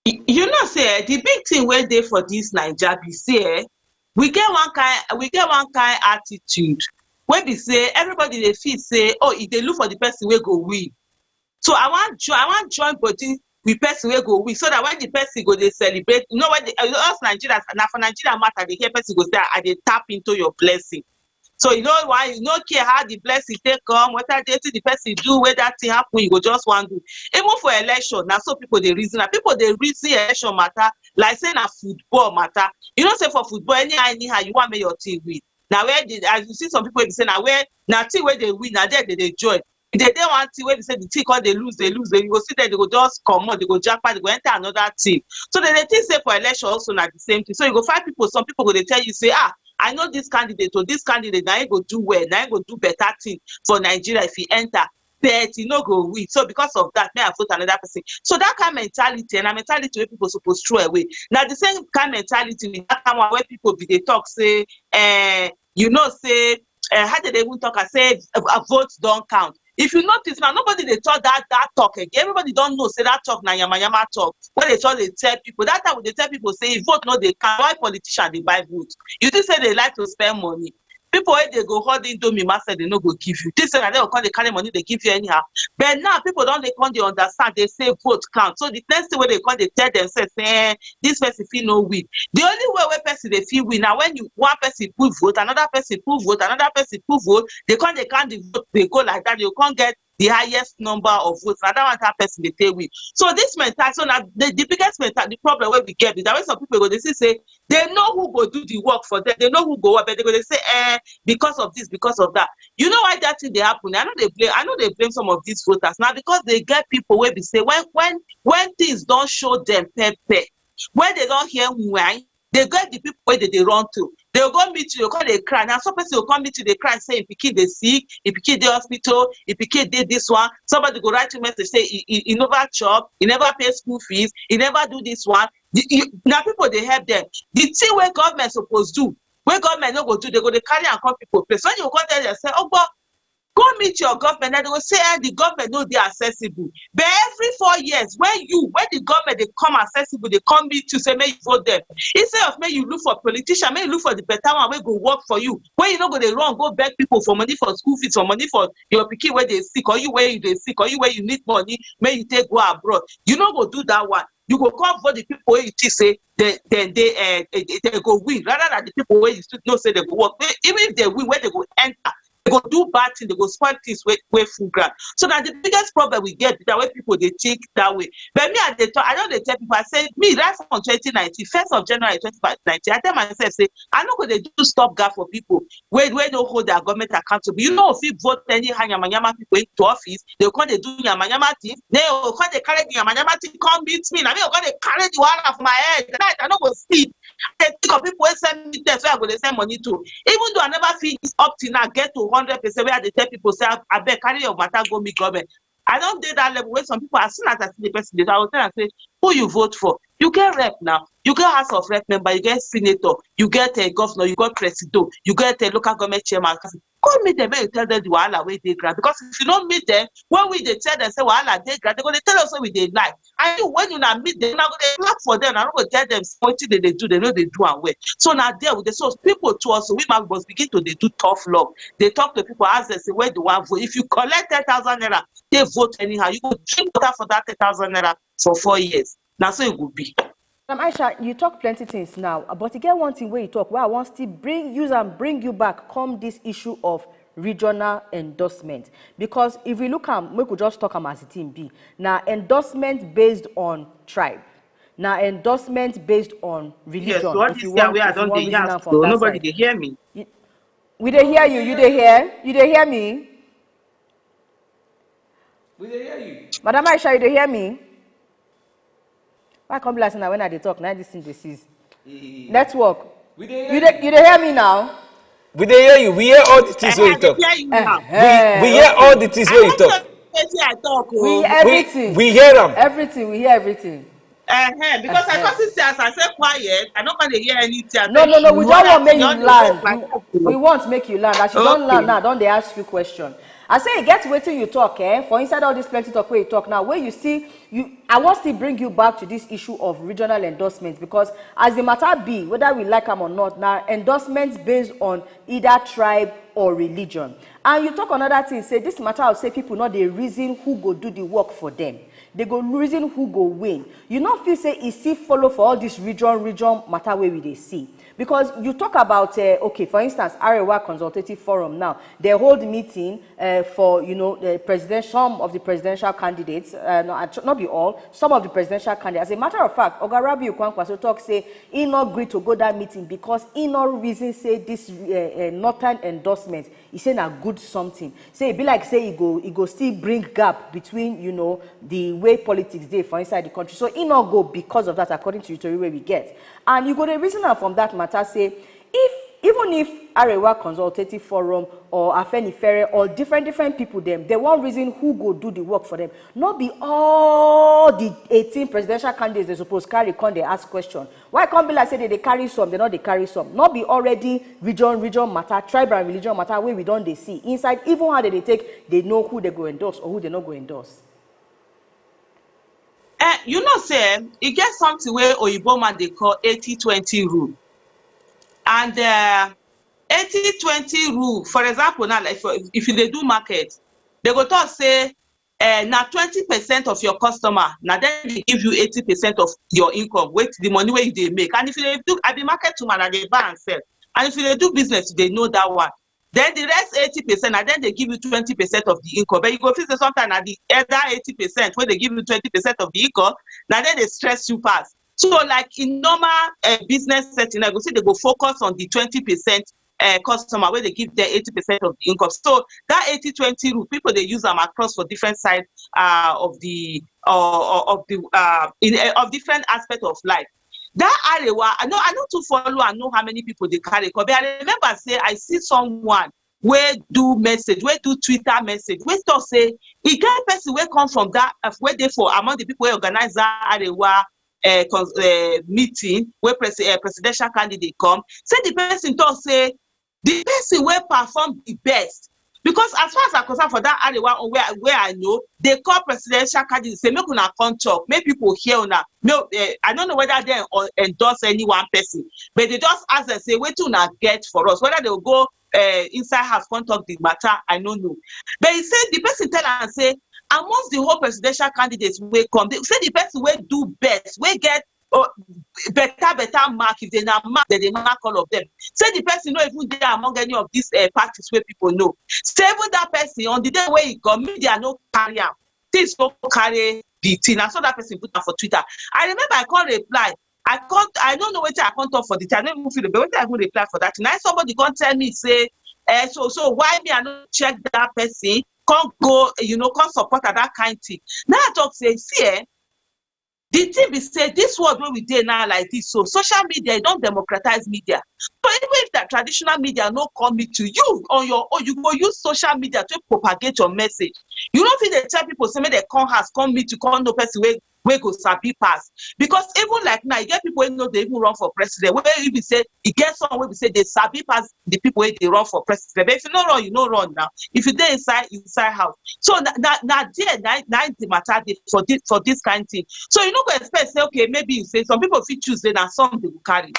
Y- you know say eh, the big thing wey dey for this naija be say eh, we get one kind we get one kind attitude wey be say everybody dey feel say oh e dey look for the person wey go win. So I wan join I wan join body with person wey go win, so that when the person go dey celebrate, you know, when the, uh, us Nigerians, na for Nigeria matter dey hear person go say I dey tap into your blessing. So you know why you no care how the blessing take come, whether wetin the person do, whether thing happen, you go just wan do. Even for election, na so people dey reason am. People dey reason election matter like say na football matter. You know say for football, anyhow anyhow you wan make your team win. Na where the as you see some people wey be say na where na team wey dey win, na there they dey join. If they dey one team wey be say the team come dey lose, dey lose, dey you go see them, they go just comot, they go japa, they go enter another team. So they dey think say for election also na the same thing. So you go find people, some people go dey tell you say ah, I know this candidate, or this candidate, na him go do well, na him go do better thing for Nigeria if he enter. But he no go win. So because of that, may I vote another person. So that kind mentality, and a mentality where people supposed throw away. Now the same kind mentality with that kind one where people be they talk say, eh, you know, say, eh, how did they even talk? I say a, a vote don't count. If you notice now, nobody they talk that that talk again. Everybody don't know say that talk na yama yama talk. When they talk, they tell people that time they tell people say vote no they count. Why politician they buy vote? You think say they like to spend money? People wey dey go hold indomie master, they no go give you. This thing, they go come dey carry money, they give you anyhow. But now people don't they come they understand, they say vote count. So the next thing where they come, they tell themselves, eh, this person feel no win. The only way where person they feel win now when you one person put vote, another person put vote, another person put vote, they come they count the vote, they go like that, they can't get the highest number of votes. Another one that person they take win. So this mentality, so now the, the biggest mental the problem where we get is that when some people go, they say say they know who go do the work for them, they know who go work, but they go they say, eh, because of this, because of that. You know why that thing they happen? I know they blame, I know they blame some of these voters now because they get people where be say when when when things don't show them pepper, when they don't hear why, they get the people where they, they run to. They go meet you, they call they cry. Now some person will come meet you, they cry, say if kid they sick, if kid the hospital, if kid did this one, somebody go write you message say he, he, he never chop, he never pay school fees, he never do this one. The, you, now people they help them. The thing where government supposed do, where government no go do, they go they carry and come people place. When you go there, they say, oh, but go meet your government, and they will say, eh, the government no dey accessible. But every four years, when you when the government they come accessible, they come meet you, say make you vote them. Instead of make you look for politician, make you look for the better one where go work for you. When you no go they run, go beg people for money for school fees, for money for your pikin where they sick, or you where you they sick, or you where you need money, make you take go abroad. You no go do that one. You go come for the people where you think say they then they uh, they, they go win rather than the people where you still know say they go work. They, even if they win, where they go enter, they go do bad thing, they go spoil things with, with full ground. So that the biggest problem we get is that way people they think that way. But me, I they talk, I don't they tell people, I say me right from twenty nineteen, first of January twenty nineteen, I tell myself say I no go they do stop gap for people where where don't hold their government accountable. You know, if you vote any hanyamanyama people into office, they come they do yamayama thing. They will come they carry the yamayama thing, come meet me. I mean, come they carry the wahala for my head. Tonight I no go sleep. They think of people who send me text where I go they send money to. Even though I never feel this up till now, get to hundred percent where they tell people say, I beg carry your matter go meet government. I don't date that level where some people, as soon as I see the person, they I will tell and say, who you vote for? You get rep now. You get House of Rep member, you get senator, you get a governor, you get president, you get a local government chairman. Come meet them and you tell them the wahala where they grant. Because if you don't meet them, when we they tell them say wahala they grant, they go they tell us we they lie. And you when you not meet them, now they clap for them. I don't go tell them what they, they do, they know they do and well. So now there with the so people to us, so we must begin to they do tough love. They talk to people, ask them, say, where do I vote? If you collect ten thousand naira, they vote anyhow. You go drink water for that ten thousand naira for four years. Now so it will be. Um, Aisha, you talk plenty things now, but you get one thing where you talk where I want to bring use and bring you back come this issue of regional endorsement. Because if we look at we could just talk am as a team be. Now endorsement based on tribe. Now endorsement based on religion. Yes, so all this year where I don't they ask, so nobody they hear me. You, we they hear you, you they hear, you they hear me. We they hear you. Madam Aisha, you they hear me? Why come last now when I dey talk? Now this thing this is network. We they hear You dey you dey hear me now? We dey hear you. We hear all the things wey you talk. Hear you now. We, we hear all the things wey you talk. Wetin I talk We o. everything. We hear am. Everything. We hear everything. Uh-huh. Because I thought say as I say quiet, I no come dey hear anything. I No, say, no, no. We you don't know want make you that you land. just like We, we want make you land. As you don't Okay. land now, don't they ask you question. I say, get wetin you talk, eh? For inside all this plenty talk where you talk now, where you see, you, I want to bring you back to this issue of regional endorsements because as the matter be, whether we like them or not, now endorsements based on either tribe or religion. And you talk another thing, say this matter of say people not the reason who go do the work for them. They go reason who go win. You not feel say e still follow for all this region region matter where we they see. Because you talk about, uh, okay, for instance, Arewa Consultative Forum now, they hold meeting uh, for, you know, the presidential, some of the presidential candidates, uh, no, actu- not be all, some of the presidential candidates. As a matter of fact, Oga Rabiu Kwankwaso talk say he not agree to go that meeting because he not reason say this uh, uh, northern endorsement, he say na good something. Say e be like say e go e go still bring gap between, you know, the way politics dey for inside the country. So e no go because of that, according to the tori wey we get. And you go dey reason am from that matter say if Even if Arewa Consultative Forum or Afenifere or different different people dem, they wan reason who go do the work for them. No be all the eighteen presidential candidates they suppose carry come dey ask question. Why come be like say they dey carry some, they no dey carry some? No be already region region matter, tribal and religion matter wey we don dey see inside, even how they dey take they know who they go endorse or who they no go endorse. Eh, you know say e get something wey oyibo man dey call eighty twenty rule. And uh, eighty twenty rule, for example, now, like, for, if you dey do market, they go talk say, eh, na twenty percent of your customer, na dem dey give you eighty percent of your income, with the money wey you dey make. And if you dey do, I be market woman, I dey buy and sell. And if you dey do business, you dey know that one. Then the rest eighty percent, na dem dey give you twenty percent of the income. But you go feel say sometimes na the other eighty percent wey dey give you twenty percent of the income, na dem dey stress you pass. So, like, in normal uh, business setting, I go say they go focus on the twenty percent uh, customer wey dey give them eighty percent of the income. So that eighty twenty rule, people dey use am across for different sides uh, of the uh, of the uh, in uh, of different aspect of life. That Arewa, I know I know to follow and know how many people they carry. Because I remember say I see someone where do message, where do Twitter message, where talk say e get person wey come from that uh, where they for among the people wey organize that Arewa uh, cons- uh, meeting where pres- uh, presidential candidate come. Say the person talk say the person wey perform the best, because as far as I concern for that Arewa where where I know, they call presidential candidate say make una come talk, make people hear una. No, uh, I don't know whether they or endorse any one person, but they just ask them say wetin una get for us, whether they go uh, inside house come talk the matter, I no know. But he say the person tell am say amongst the whole presidential candidates wey come, they say the person wey do best, wey get oh, better better mark, if they na mark, they dey mark all of them. Say the person no even dey among any of these uh, parties wey people know. Say even that person on the day wey he come, media no carry am. Things no carry the thing. Na so that person put am for Twitter. I remember I come reply. I can't. I don't know wetin I can't talk for the time. I don't even feel the wetin I even reply for that. Now somebody come tell me say, eh, so so why me I no check that person? Can't go, you know, can't support her, that kind thing. Now I talk say, see, eh, the thing be say this world wey we dey now like this, so social media e don democratize media. So even if that traditional media no come meet you, you on your own, you go use social media to propagate your message. You no fit dey tell people say make dem come house, come meet you, come know person wey wey go sabi pass. Because even like now, you get people wey no dey even run for president. Wey even say e get some wey be say they sabi pass the people wey dey run for president. But if you no run, you no run now. If you dey inside inside house, so na na, na there na na the matter dey for this for this kind thing. So you no go expect say okay, maybe you say some people fit choose say na some they go carry.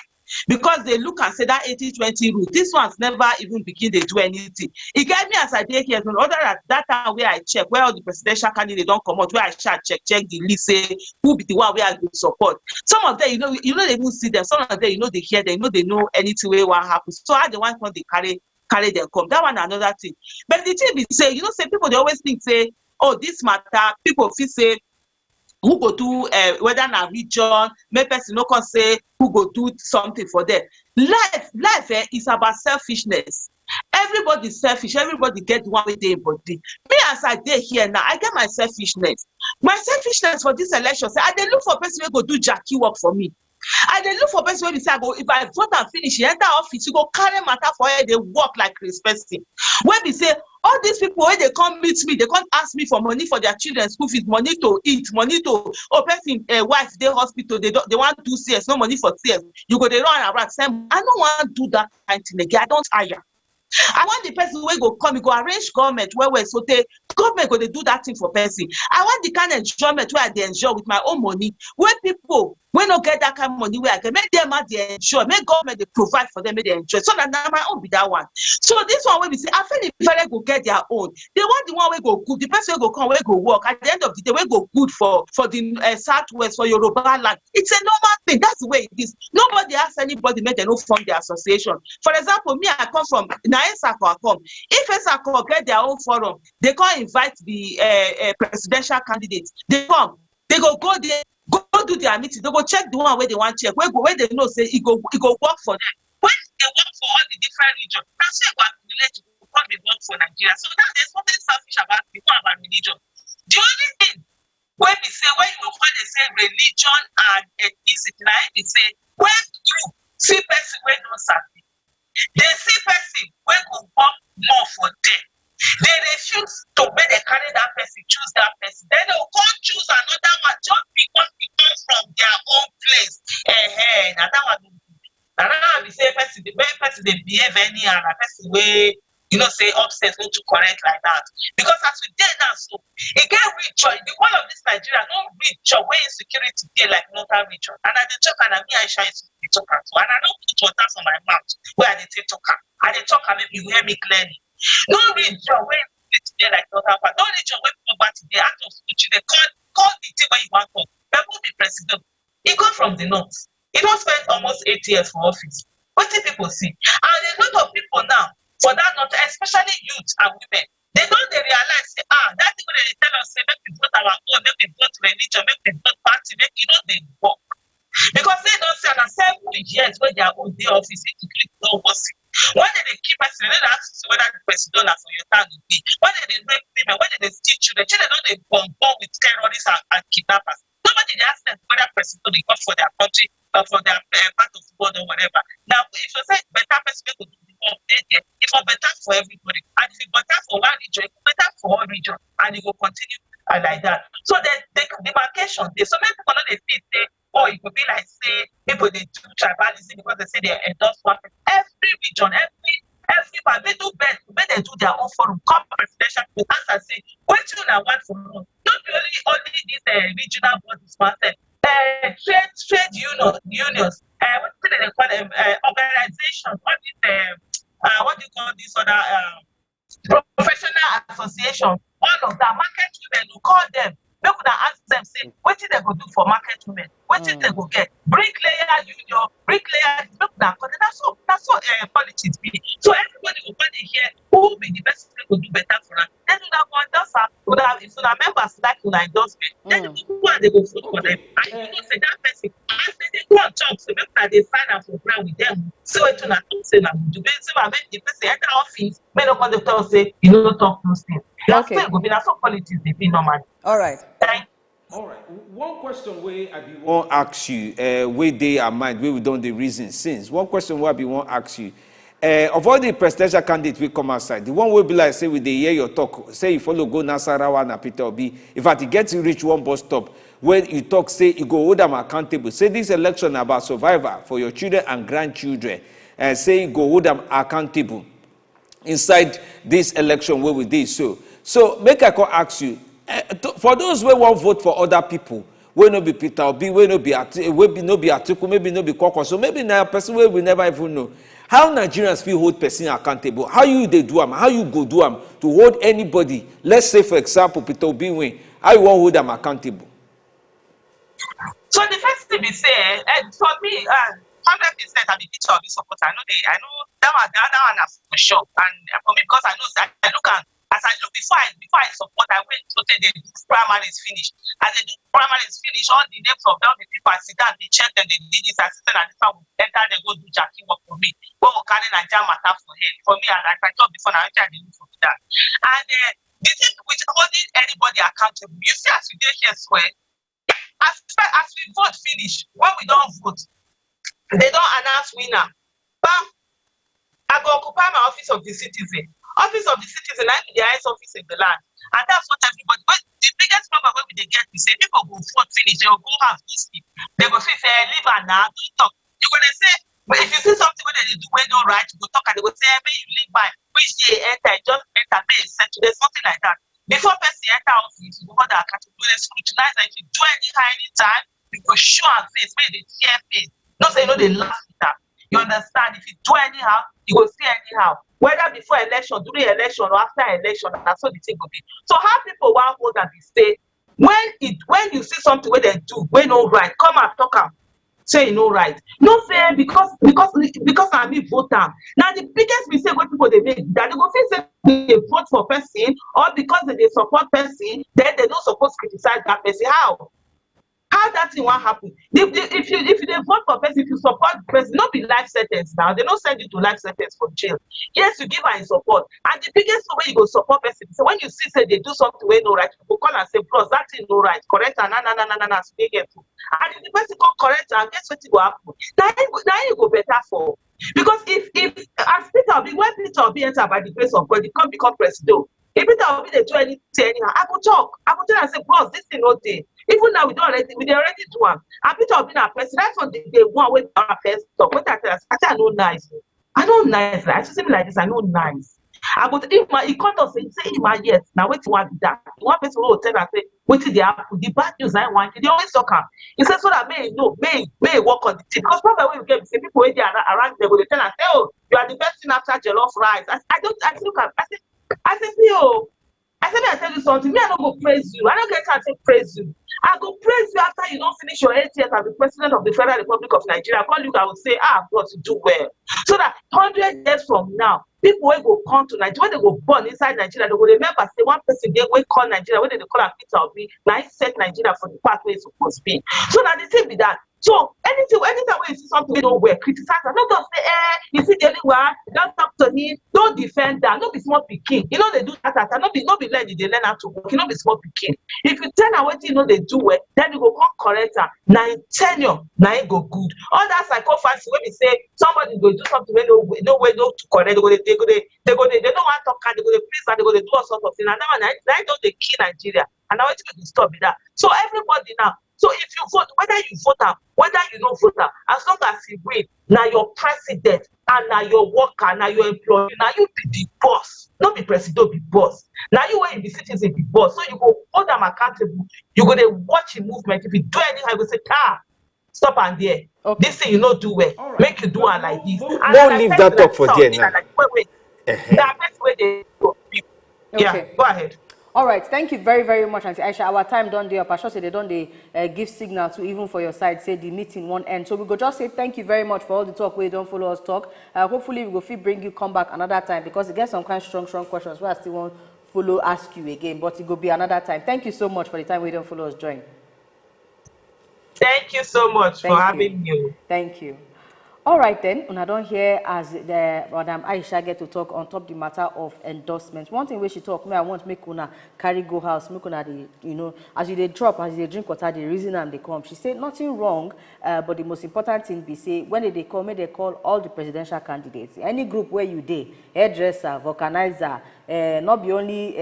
Because they look and say that eighty twenty rule, this one's never even begin dey do anything. E get me as I dey here, no other that, that time where I check, where all the presidential candidate don comot, where I shall check check the list, say who be the one where I go support. Some of them, you know, you know they even see them. Some of them, you know they hear them, you know they know anything where what happens. So how they want come they carry carry them come. That one another thing. But the thing be say, you know, say people they always think say, oh, this matter, people feel say who go do uh, whether na region, make person no come say who go do something for them. Life life eh, is about selfishness. Everybody selfish, everybody get the one wey dey im body. Me as I dey here now, I get my selfishness. My selfishness for this election say I dey look for person wey go do jackie work for me. I dey look for person wey be say I go, if I vote and finish, he enter office, he go carry matter for head, dey work like Chris person. Wey be say all these people wey dey come meet me, they come ask me for money for their children school fees, money to eat, money to oh person uh, wife dey hospital, they don they wan do C S, no money for C S. You go dey run around say I no wan do that kind thing again. I don tire. I want the person wey go come, e go arrange government well well, so tey government go dey do that thing for person. I want the kind of enjoyment wey I dey enjoy with my own money, wey people wey no get that kind of money wey I get, make dem ma dey enjoy, make government dey provide for them, make dem enjoy. So na na my own be that one. So this one wey be say Afenifere go get their own. They want the one wey go good, the person wey go come, wey go work. At the end of the day, wey go good for for the uh, southwest, for Yoruba land. It's a normal thing. That's the way it is. Nobody ask anybody make dem no form the association. For example, me I come from na Ensako I come. If Ensako get their own forum, they come invite the uh, uh, presidential candidates. They come, they go go there, go do their meeting. They go check the one where they want check. Where go where they know say it go it go work for them. When they work for all the different regions, that's why we relate to come dey work for Nigeria. So that's there's nothing selfish about the one about religion. The only thing wey be say when you go come dey say religion and ethnicity, na im be say when you see person wey no sabi, dey behave anyhow, na person wey you know say upset no too correct like that. Because as we dey now so, e get region, the whole of this Nigeria no region wey insecurity dey like northern region. And I dey talk, and na me Aisha Yusuf dey talk am so, and I no put water for my mouth wey I dey take talk am. I dey talk am, make you hear me clearly. No region wey insecurity dey like northern part. No region wey poverty dey, out of school children, call call the thing wey you wan call. But who be president? He come from the north. He don spend almost eight years for office. Wetin people see? And a lot of people now for that north, especially youth and women, they don dey realize say, ah, that thing wey dem dey tell us say make we vote our own, make we vote religion, make we vote party, make e no dey work. Because they don say na seven years wey their own dey office, insecurity don worsen. When dem dey kill person, dem no dey ask you whether the person don na for your town e be. When dem dey rape women, when dem dey steal children, children don dey born born with terrorists and, and kidnappers. Nobody dey ask them whether person no dey come for their country or for their uh, part of the world or whatever. Now, if you say better person wey go do the work dey there, e for better for everybody. And if e better for one region, e go better for all region, and e go continue uh, like that. So the, the demarcation dey. So many people no dey feel say, oh, e go be like say people dey do tribalism because they say they endorse one person. Every region, every every part, make do best, make dem do their own forum, come presidential to ask and say, wetin una want for us? No be only only these uh, regional bodies for ourselves. Uh, trade trade union unions, uh, wetin dem dey call them, uh, organizations, all these, uh, uh, what do you call this other, um, professional association, all of that, market women, you call them, make una ask them say wetin dem go do for market women, wetin dem go get. Bricklayer union, bricklayer, make una call them. Na so na so uh, politics be. So everybody go come dey hear who be the best wey go do better for am. Then una go endorse am. Una, if una members like una endorsement, then the people wey dey go vote for them. And you know say that person, as dem dey go on top, so make una dey sign am for ground with them. So wetin una talk say una go do. Make say una make the person enter office, make no come dey tell us say you no talk those things. Na Okay. So e go be, na so politics dey be normally. All right. Thank All right. One question wey I be wan ask you, uh, wey dey our mind, wey we don dey reason since. One question wey I be wan ask you. Uh, of all the presidential candidates wey come outside, the one wey be like say we dey hear your talk, say you follow go Nasarawa na Peter Obi. In fact, e get you reach one bus stop where you talk say you go hold am accountable. Say this election na about survival for your children and grandchildren. And say you go hold am accountable inside this election wey we dey so. So make I come ask you, eh, to, for those wey wan vote for other people, wey no be Peter Obi, wey no be Ati, wey be no be Atiku, maybe no be Kwankwaso, maybe na person wey we never even know. How Nigerians fit hold person accountable? How you dey do am? How you go do am to hold anybody? Let's say, for example, Peter Obi win. How you wan hold am accountable? So the first thing be say, eh, for me, uh, hundred percent I be Peter Obi supporter. I know they, I know that one, that, that one na for sure. And uh, for me, because I know that I look at as I look before I before I support, I went to take the primaries finish. As they do primaries finish, all the names of all the people I sit down, they check them, they did this, I sit down, and this one will enter, they go do Jackie work for me. Go go carry Nigeria matter for head. For me, as I talk before, now I dey look for that. And uh, the thing with holding anybody accountable, you see, as you dey here swear, as far as we vote finish, when we don vote, they don announce winner. Bam! I go occupy my office of the citizen. Office of the citizen, I be the highest office in the land. And that's what everybody, but the biggest problem wey we dey get is say people go vote finish, they go go house go sleep. They go feel say, "Eh, leave am now, don't talk." You go dey say, but if you see something wey dem dey do wey no right, you go talk and they go say, "Eh, make you leave by, which day enter, just enter, make e settle." There's nothing like that. Before person enter office, you go hold am accountable, you go dey scrutinize am. If you do anyhow, anytime, you go show am face, make you dey tear face. No say you no dey laugh with am. You understand? If you do anyhow, you go see anyhow. Whether before election, during election, or after election, na so the thing go be. So how people wan hold am be say when it when you see something wey dem do wey no right, come and talk am. Say e no right. No say because because because na me vote am. Na the biggest mistake wey people dey make be that they go feel say they dey vote for person, or because they dey support person, then they no suppose criticize that person. How? How that thing wan happen? The, the, if you if you dey vote for person, if you support person, no be life sentence now. They no send you to life sentence for jail. Yes, you give am support. And the biggest way you go support person, so when you see say they do something wey no right, you go call and say, "Bros, that thing no right. Correct am na na na na na na as you dey here too." And if the person come correct am, guess wetin go happen? Na him go- na him go better for. Because if if as Peter Obi, when Peter Obi enter by the grace of God, he come become president. If Peter Obi dey do anything anyhow, I go talk. I go tell am say, "Bros, this thing no dey." Even now we don already we dey already do am. And Peter Obi na person, that's one the, the one wey our first talk. Wetin I tell am, I say I no nice. I no nice. Like, I see me like this, I no nice. I go, if my, he come talk say, say, "Him, ah, yes, na wetin wan be that?" One person wey go tell am say wetin dey happen, the bad news I want, he dey always talk am. He say so that may he know, may he, may he work on the thing. Because problem wey we get be say people wey dey around, around them go dey tell am say, "Oh, you are the best thing after jollof rice." I, I don't, I look at, I say, I say, "See, oh, I say, may I tell you something? Me, I no go praise you. I don't get time to praise you. I go praise you after you don't finish your eight years as the president of the Federal Republic of Nigeria." Call you, I will say, "Ah, but you do well." So that hundred years from now, people wey go come to Nigeria, wey dey go born inside Nigeria, they go remember say one person dey wey call Nigeria, wey dey dey call am Peter Obi, na him set Nigeria for the path wey e suppose be. So na the thing be that. So anything, anytime wey you see something wey no well, criticize am. No just say, "Eh, you see the only one, don't talk to him, don't defend am." No be small pikin. You know they do that at no be, no be learn, they learn how to work. You no be small pikin. If you tell am wetin you know they do well, then you go come correct am. Na in tenure, na it go good. All that psychopathy wey be say somebody go do something wey no, no way, no to correct, they go dey, they go dey, they go dey, they don't want talk, they go dey please, and they go dey do all sorts of things. And that one, na, na it don dey kill Nigeria. And now wetin go stop be that. So everybody now, so if you vote, whether you vote am, whether you no vote am, as long as he win, na your president and na your worker, na your employee, na you be the boss. No be presido be boss. Na you wey you be citizen be boss. So you go hold am accountable. You go dey watch him movement. If you do anyhow, you go say, "Ah, stop am there. Okay. This thing you no do well. All right. Make you do am like this." And Don't as I leave said that to talk for myself, there me now. Like, wait, wait. Ehe. That person wey dey go. Yeah, Okay. Go ahead. All right, thank you very, very much, Auntie Aisha. Our time don dey up. I sure say they don dey uh, give signal to even for your side say the meeting wan end. So we go just say thank you very much for all the talk wey you don follow us talk. Uh, hopefully we go fit bring you come back another time because e get some kind strong, strong questions wey I still wan follow ask you again, but e go be another time. Thank you so much for the time wey you don follow us join. Thank you so much for Thank having you. me. Thank you. All right then, una don hear as the Madam Aisha get to talk on top the matter of endorsement. One thing wey she talk, me I want make una carry go house, make una dey, you know, as you dey drop, as you dey drink water, dey reason am dey come. She say nothing wrong, uh, but the most important thing be say when they dey call, make they call all the presidential candidates. Any group where you dey, hairdresser, vulcanizer, uh, not be only uh,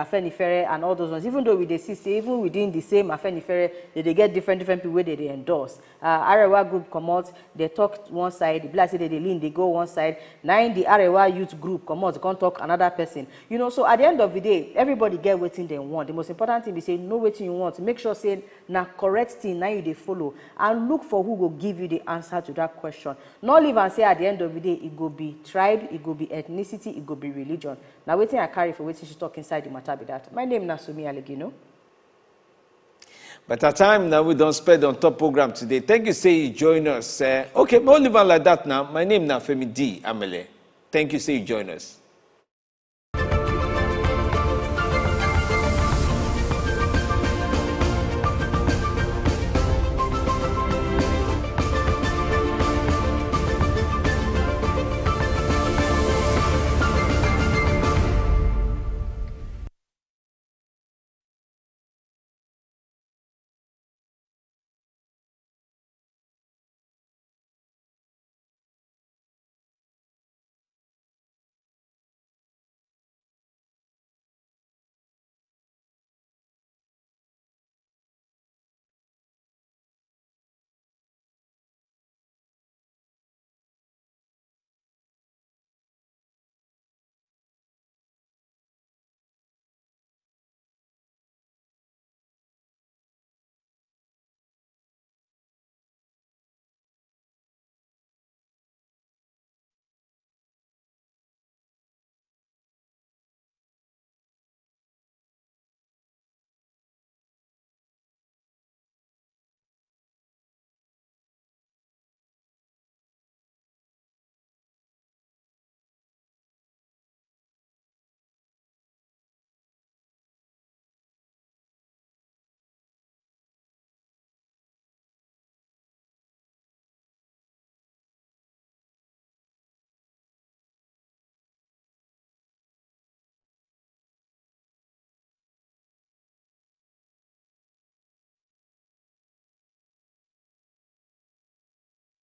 uh, Afenifere and all those ones. Even though we dey see say even within the same Afenifere, they dey get different different people wey they dey endorse. Uh, Arewa group comot, they talk one side, e be like say they dey lean, they go one side. Na in the Arewa youth group comot, come talk another person. You know, so at the end of the day, everybody get wetin dem want. The most important thing be say know wetin you want. Make sure say na correct thing na you dey follow and look for who go give you the answer to that question. No leave am say at the end of the day, e go be tribe, e go be ethnicity, e go be religion. Na wetin I carry for wetin she talk inside the matter be that. My name na Sumi Alegino. But our time now we don't spend on top program today. Thank you, say you join us. Uh, okay, we'll leave on like that now. My name now Femi D Amele. Thank you, say you join us.